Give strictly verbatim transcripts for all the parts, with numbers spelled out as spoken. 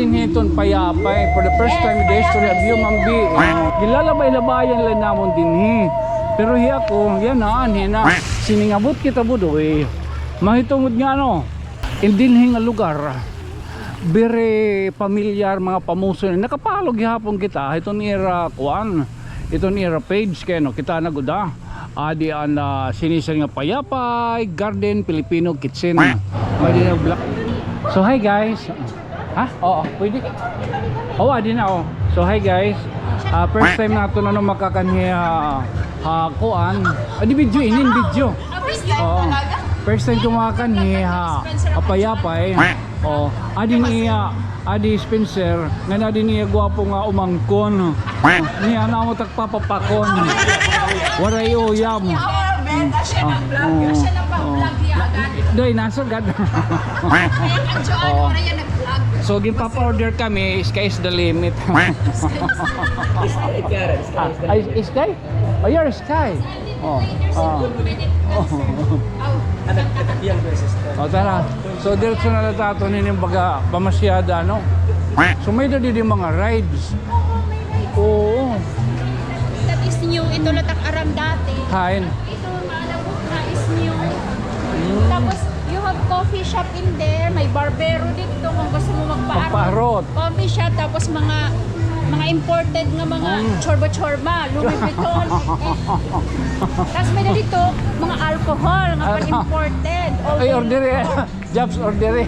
Dinhi iton Payapay, for the first time in the history of human being. Ginlalabay-labayan la namon dinhi. Pero hi ako, yana, anhi na. Siningabot kita, Budoy. Mahitungod nga, ano, in dinhi nga lugar, very familiar, mga pamuson. Nakapalo gihapon kita, iton ira, kuan, iton ira page, kay, no, kita na gud, ah. Adi an, ah, sinisid nga Payapay Garden Filipino Kitchen. Pwede na vlog. So, hi guys. Ha? Oo, pwede. Oo, adi na, oh. So, hi guys. Ah, first time naton, ano, makakanhi, ah, ah, kuan. Ah, di video, inin video. Oo. First time ko makakanhi, ha, ha Payapay. Oh, adi ni iya, adi Spencer, ngan adi ni iya gwapo nga umangkon. Niya na mo tagpapapakon. Waray uyam. Day, nasa gad. Oo. So, ginpapa-order kami, sky is the limit. Ay, sky? Oh, your sky. Oh, ah. Oh, tara. So, diretso na la taton ini, baga pamasyada, no? So, may-ada didi mga rides. Oo, may rides. Oo. That is new. Ito la tak aram dati. Hain? Ito, mga labot na is new. Mm. Tapos, you have coffee shop in there. May barbero dito kung gusto mo magpaarot. Magpaarot. Coffee shop, tapos mga, mga imported nga mga chorba-chorba, Louis Vuitton. Tapos may-ada dito, mga alcohol nga imported. Ay, order eh. Jobs order eh.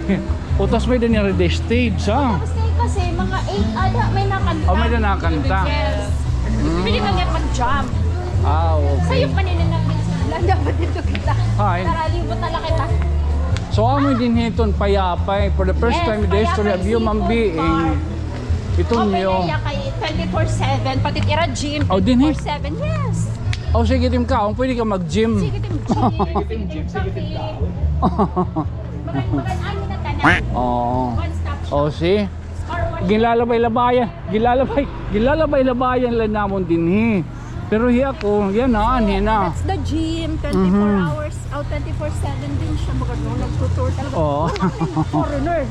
Utas may-ada niya ready stage, ha? Tapos kayo kasi, mga eight, ada, may nakanta. Oh, may-ada nakanta. Yes. Mm. Pwede ka nga mag-jump. Ah, okay. Sa'yo pa nila na, dapat dito kita. Hi. Tara, libot na lang kita. So, amo dinhi iton Payapay, for the first time in the history of human being. Iton niyo. Open area kay twenty-four seven, pati ira gym, oh, dinhi? Twenty-four seven, yes. Oh, sige, tim kaon, pwede ka mag-gym. Sige, tim gym. Sige, tim gym, sige, tim kaon. Magan, magan, ano na tanan? Oo. One stop shop. Oh, see? Car wash. Ginlalabay-labayan, ginlalabay, ginlalabay-labayan la namon dinhi. Pero hi ako, yana, anhi na. That's the gym, twenty-four hours, oh, twenty-four seven din siya. Baga, no, nagtutour talaga. Oo. Foreigner,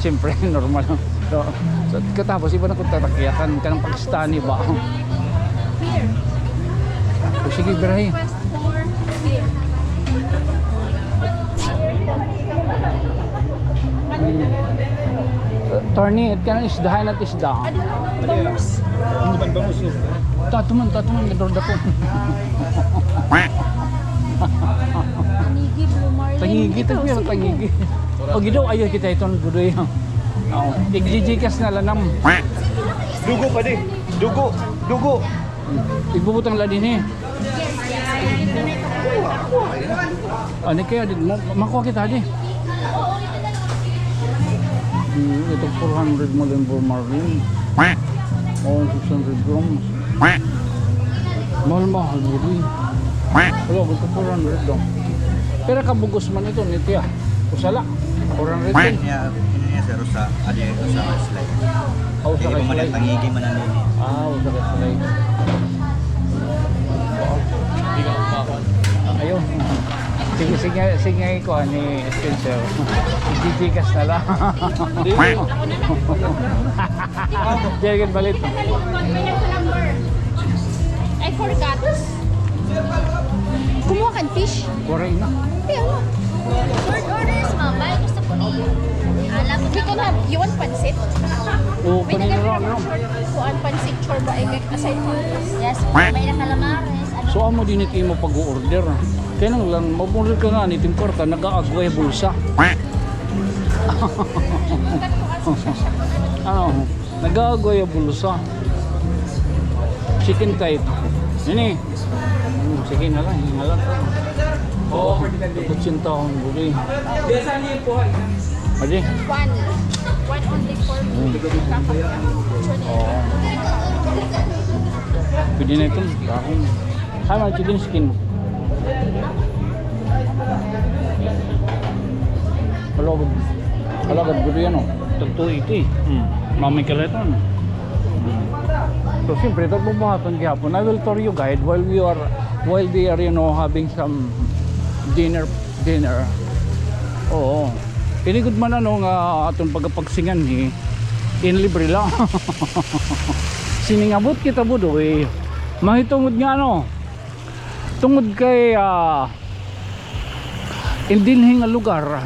siyempre, normal. So, so, katapos, iba na kung tatakyakan, kanang pag-stani ba? Here. O, sige, birahi. Request for beer. Attorney, it kanang isda, hain it isda? Adi na, bangus. Bangus, oh. Tatuman, tatuman, gador dako. Tangigi, blue marlin. Tangigi, ito, tangigi, sige. Tangigi. O, gidaw, ayaw kita iton, Budoy. Oo. Igjijikas na la nam. Dugo pa di. Dugo. Dugo. Igbubutang la dinhi. Ani kaya di, ma-, makuha kita di. Hmm, ito four hundred mo din for marlin. Oh, six hundred grams. Mahal-mahal mo din. Wala, ito four hundred daw. Pero kabugos man ito, nito ya. Usa la. Four hundred din. Niya, ini niya, sir, usa, adi, usa ka slide. Ah, usa ka slide. Tangigi man an ini. Ah, usa ka slide. Ayaw. Sige, sige, sige, ikuha ni Spencer. Gigikas na la. Diyan, balik. I forgot. Kumuha ka hin fish. Waray na. Kaya nga. Short orders, ma'am. Ay, gusto ko ni, ah, labot. We can have, you want pansit? Oo, kanina lang, no? Short, kuan, pansit, chorba, eh, aside from this. Yes, may na calamares, ano. So, amo dinhi it imo pag-o-order. Kay nang lang, mag-order ka ngani, tim kwarta, nag-aagway bulsa. Ano? Nag-aagway an bulsa. Chicken type. Ini. Hmm, sige na lang, ini na lang. Oo, kutsintahon, budoy. Adi. One. One only for me. Hmm. Oo. Pwede na ito. Bakit? Ay, mga chicken skin. Hala gud. Hala gud, gud yan, oh. Tag two eighty. Hmm. Mami ka lang ito, no? Hmm. So, siyempre, ito bubuhaton gihapon. I will tour you guide while we are, while they are, you know, having some dinner, dinner. Oo. Ini gud man, ano, nga aton pagkapagsinganhi, In libre la. Siningabot kita, Budoy. Mahitungod nga ano, tungod kay, ah, in dinhi nga lugar,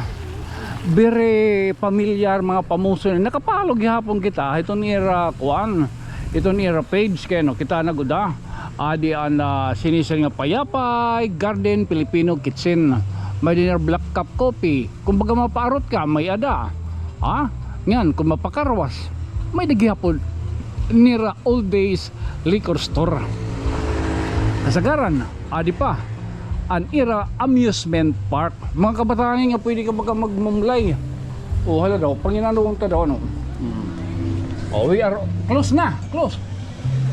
very familiar mga pamuson. Nakapalo gihapon kita hiton ira kuan, hiton ira page kay no, kita na gud, ah. Adi an, ah, sinisan nga Payapay Garden Filipino Kitchen. May dinhi black cup coffee. Kumbaga mapaarot ka, may ada. Ha? Ngan, kung mapakarwas, may-ada gihapon nira Old Days Liquor Store. Kasagaran, adi pa, an ira amusement park. Mga kabataan nga pwede ka baga magmumlay. O, hala daw, panginano ta daw, ano? Hmm. O, we are, close na, close.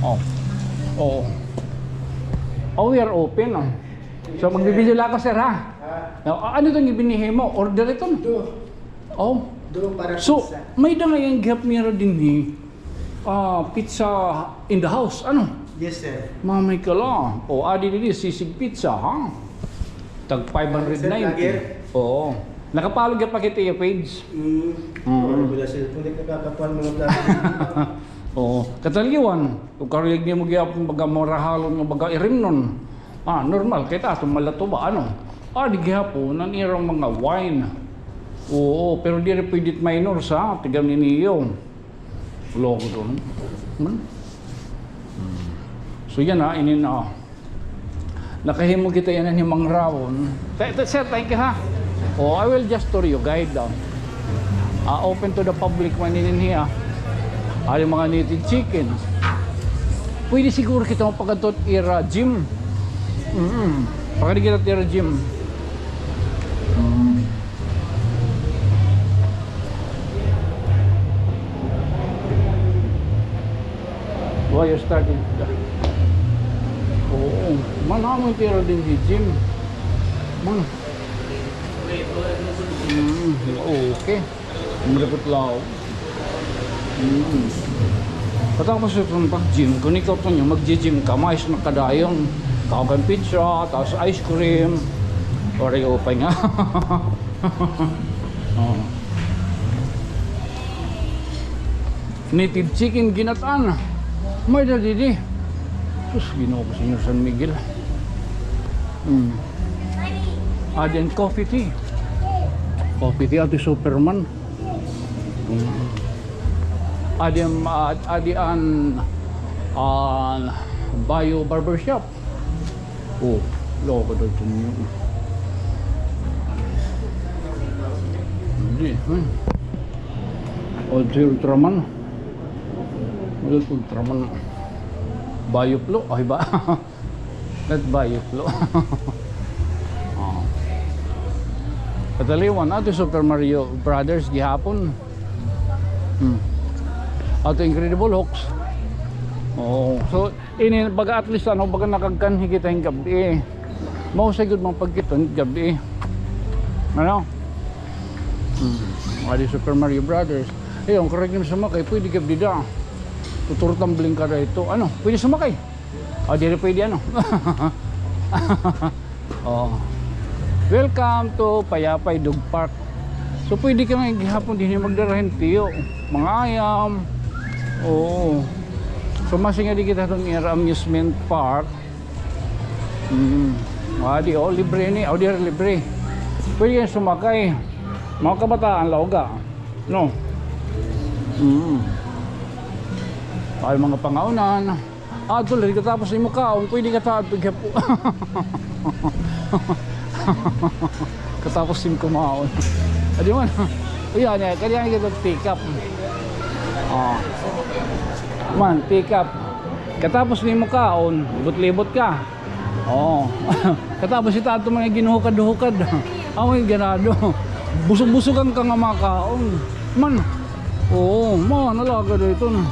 O. O. O, we are open, o. So, magbibideo la ako, sir, ha? O, ano itong ibinigay mo? Order ito, no? Do. O. Do para pizza. So, may-ada ngay-an gihap nira dinhi. Ah, pizza in the house, ano? Yes, sir. Mamay ka la. O, adi didi, Sisig Pizza, ha? Tag five hundred ninety. Sir, vlogger? Oo. Nakapalo gihap pa kita iya page. Mm. Mm. O, wala cellphone, di nakakakuan mga vlogger. Oo. Kataliwan, kung karuyag nimo gihapon baga marahalon nga baga irimnon. Ah, normal, kay ta aton malatuba, ano? Adi gihapon an ira mga wine. Oo, pero diri pwede it minor sa, tiga niyo. Loko doon. Man. Hmm. So, yana, ini na. Nakahimo kita yana ni Mang Rawon. Th-, th-, sir, thank you, ha. Oh, I will just tour you guide, ah. Ah, open to the public man ini hiya. Adi mga native chicken. Pwede siguro kita mapakadto ira gym. Mm-mm. Pakadi kita ira gym. Mm. Why you started? Oo. Man, amo it ira dinhi gym. Man. Mm, okay. Malapit law. Mm. Katapos iton pag-gym, kung ikaw pa niyo, mag-gym ka, mais na kadayon. Kaon ka pizza, tapos ice cream. Oreo pa nga. Oh. Native chicken ginataan. May-ada didi. Sus, Ginoo ko, Señor San Miguel. Mm. Adi an coffee tea. Coffee tea, adi Superman. Mm. Adi an, ah, adi an, ah, Bio Barbershop. Oh, loko daw ito niyo. Hindi, hmm. O, si Ultraman. Ulit Ultraman. Bioflow, ay ba? Not Bioflow. Oh. Kataliwan, ato Super Mario Brothers gihapon. Hmm. Ato Incredible Hulks. Oh, so, ini, baga at least, ano, baga nakagkanhi kita hin gab-i. Mahusay gud man pagkita hin gab-i. Ano? Hmm. Adi Super Mario Brothers. Ayun, correct naman sumakay. Pwede ka dida. Tutur tumbling ka dito. Ano? Pwede sumakay? O, diri pwede, ano? Oh. Welcome to Payapay Dog Park. So, pwede ka nga gihapon dinhi magdara hin tiyo. Mga ayam. Oo. So, masi nga di kita itong ira amusement park. Mm. Ah, di, oh, libre ni. Oh, di, libre. Pwede ka sumakay. Mga kabataan, lauga. No? Mm. Ay, mga pangaunan. Adto la, katapos nimo kaon, pwede ka ta adto gihapon. Katapos nimo kumaon. Adi man. Uyan, eh, kaya nga take up. Oh. Man, take up. Katapos nimo kaon, libot-libot ka. Oo. Katapos ita adto mga ginhukad-hukad. Amo it ganado. Busog-busogan ka nga makaon. Man. Oo, man, alaga da ito na.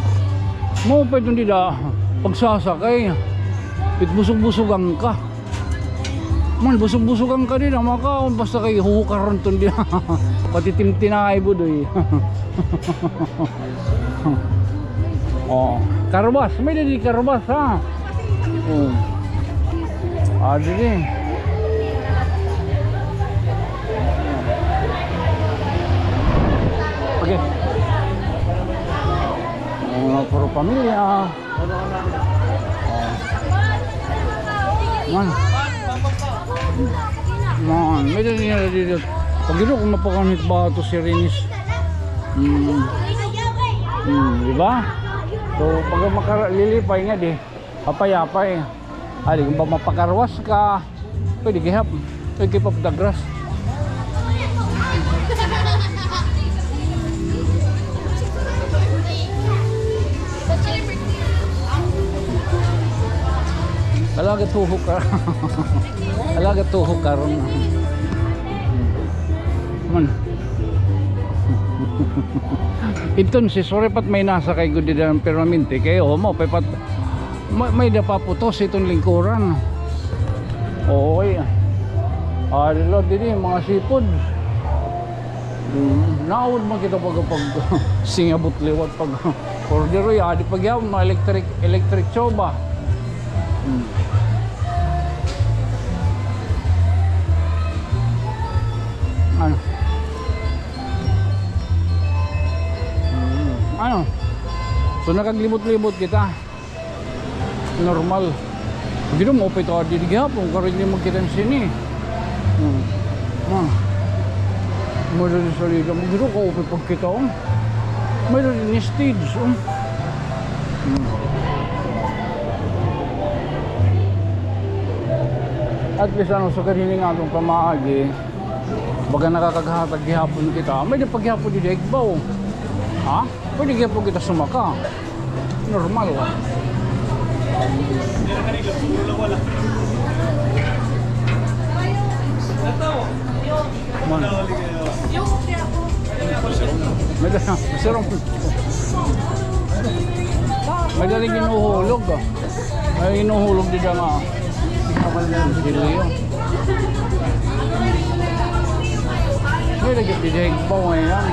Mao pa iton dida, pagsasakay. It busog-busogan ka. Man, busog-busogan ka dida, makaon, basta kay hukaron ton dida. Pati timtinay, Budoy. Oh, karbas. May didi karbas, ha? Oh. Ah, didi. Okay. Puro pamilya. Man. Man, may-ada nira dida. Pag-ido ko mapakamit ba ito si Rinis. Hmm. Hmm, di ba? So, pag makalilipay nga di, apay-apay. Ali, kung ba mapakarwas ka, pwede gihap. Pwede gihap dagras. Alaga tuho ka. Alaga tuho ka ron. Man. Iton si Suripat may nasa kay gud dida nga permanente. Kay, oh, mo, pepat, may, may-ada pa putos iton lingkuran. Oy. Ah, dida, didi, mga seafood. Hmm, naawod man kita pag, pag singabot liwat pag order, oy, adi pa gihapon, mga electric, electric choba. Hmm. Ano? Hmm. Ano? So, nakaglibot-libot kita. Normal. Gid, maupay ta didi gihapon, karuyag niyo magkita sini. Hmm. Ah. May-ada didi salida. Gid, kaupay pagkita, oh. May-ada didi stage, oh. Hmm. At least, ano, sugad hini nga aton pamaagi, baga nakakaghatag gihapon kita. May-ada pa gihapon didi igbaw. Ha? Pwede gihapon kita sumaka. Normal. Man. May-ada, masarap. May-ada lagi hinuhulog, ah. May hinuhulog dida nga. Silyo. May lagi dida igbaw ngay-an.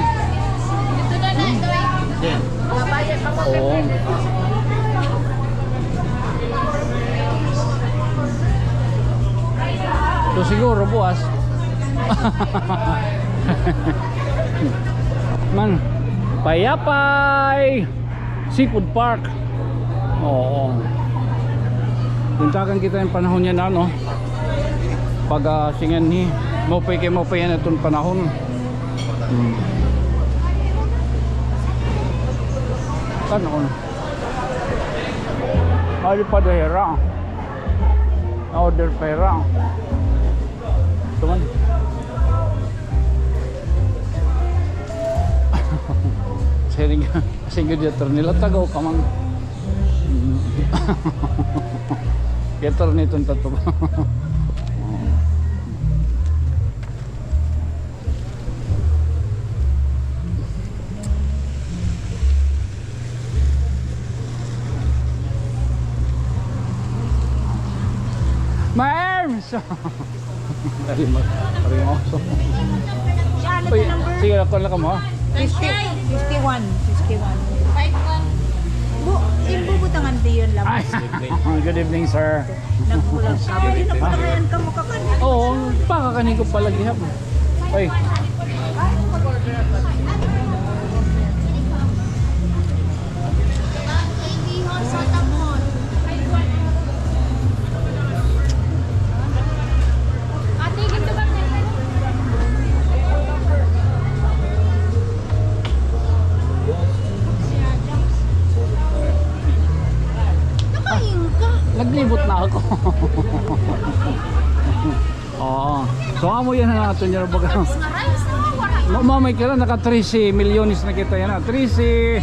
Dito na lang, Doy. Oo. So, siguro buwas. Man, payapay. Seafood Park. Oo. Buntagan kita hin panahon yana, no? Pag, ah, singanhi, maupay kay maupay yana iton panahon. Hmm. Tan-aw. Ay, pa dahira. Order pa hira. Tuman. Siring, siring gud ya, attorney, latago ka man. Kay attorney iton tato. Maerms! Dali mo. Dali mo. Uy, sige, ako na kamo, ha? Fifty, fifty-one, fifty-one. Bu-, imbubutangan diyon lang. Ay, good evening, sir. Nagbulag ka. Pwede na pala yan ka mukha ka. Oo, pakakanin ko pala gihap. Oy. Nakain ka. Naglibot na ako. Oo. So, amo yana an aton yana baga. Ma-, mamay ka la, naka trese milyones na kita yana. Trese.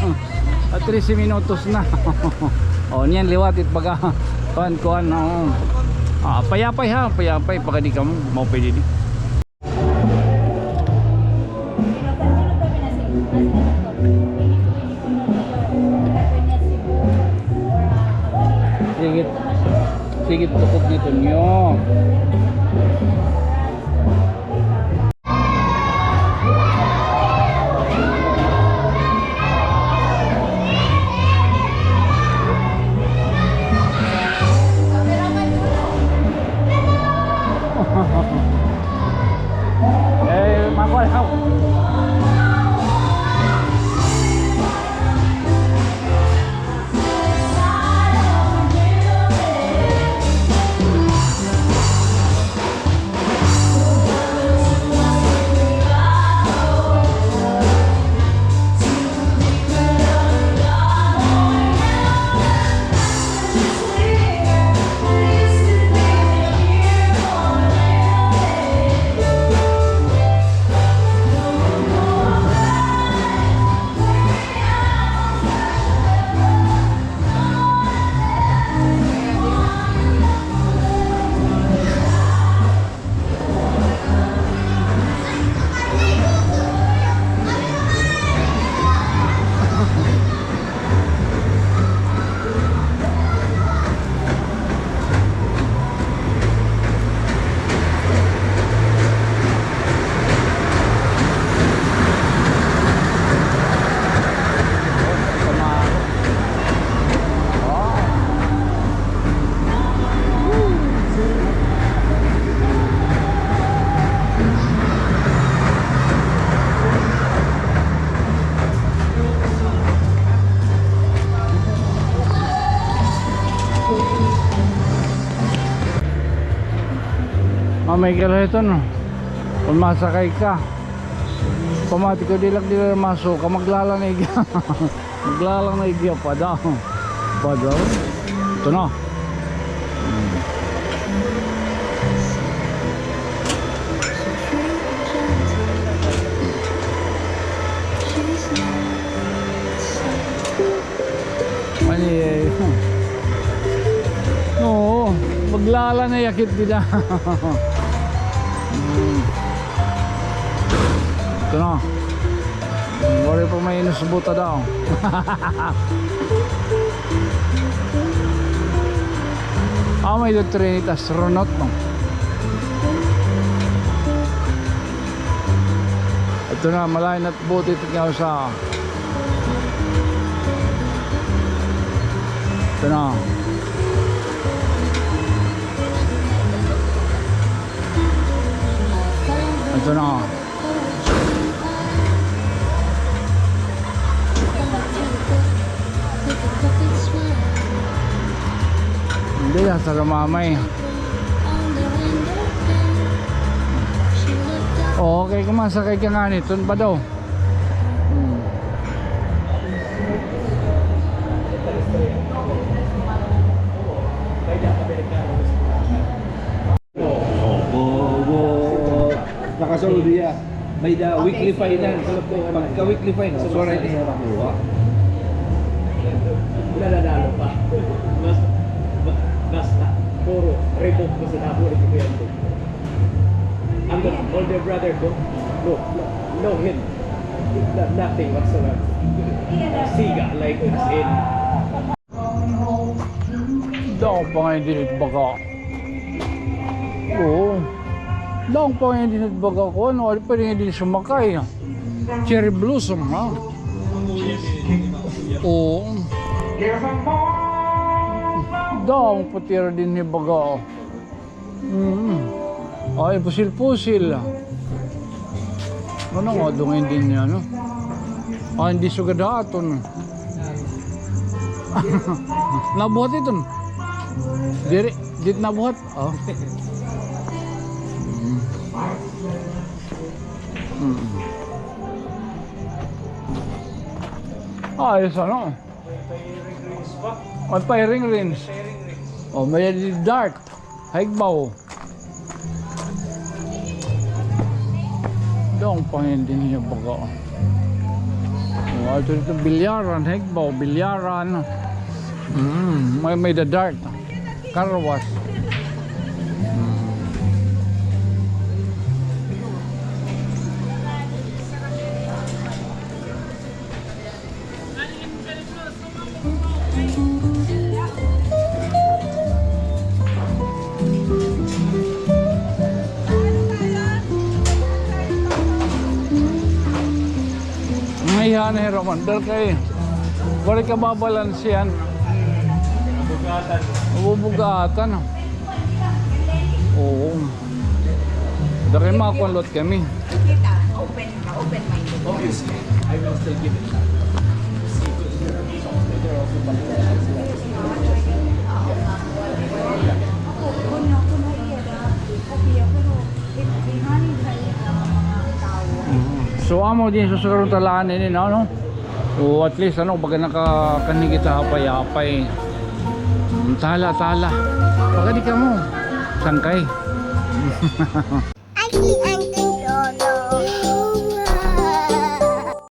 Ah, trese minutos na. O, niyan liwat it baga. Kuan, kuan, oo. Ah, payapay ha, payapay. Pakadi kamo, maupay didi. Sige, sige, tukod nito niyo. Eh, makuha ikaw. Mamay ka la ito, no? Kon masakay ka, pamati ko, diri la dida masuka, maglalanay ka. Maglalanay ka pa daw. Pa daw. Ito na. Hmm. Ano eh? Oo, maglalanay akit dida. Hmm. Ito na. Waray pa may inusbuta daw. Ah, may Trinity astronaut, no? Ito na, malain na boat ito nga usa. Ito na. Ito na. Hindi, nasa lumamay. Okay, kung masakay ka nga nito, pa daw. Hmm. Nakasulod iya. May da weekly finance. Pagka weekly finance, wala ini. Wala na lalo pa. Mas, ba-, basta, puro remote ko sa damo ni Kuya Anton. Ang older brother ko, no, no, no hint. No, nothing whatsoever. Siga, like, as in, Damo pa ngay-an dinhi it baga. Oo. Damo pa ngay-an dinhi it baga. Kuan, ano, pwede ngay-an dinhi sumakay. Cherry blossom, ha? Oo. Damo pa tira dinhi baga. Mm. Ay, pusil-pusil. Ano nga, dungay dinhi, ano? Ah, hindi sugad ha aton. Nabuhat iton. Diri, dit nabuhat. Oh. Mm. Mm. Ayos, ano? May firing range. Oh, may dart. Haigbaw. Damo pa ngay-an dinhi baga. Oh, ito, ito, bilyaran, haigbaw, bilyaran. Mm, may, may da dart. Car wash. Mm. Maiha na hi Roman, dahil kay waray kababalansihan. Mabubugatan. Oo. Dahil kay mga kuwan lot kami. Kita, open. Obviously, I will still give it time. Mm. So, amo dinhi sa karon talaan ini, no? O, at least, ano, baga nakakanhi kita hapay-hapay. Mm, tala, tala. Baga di kamo sangkay.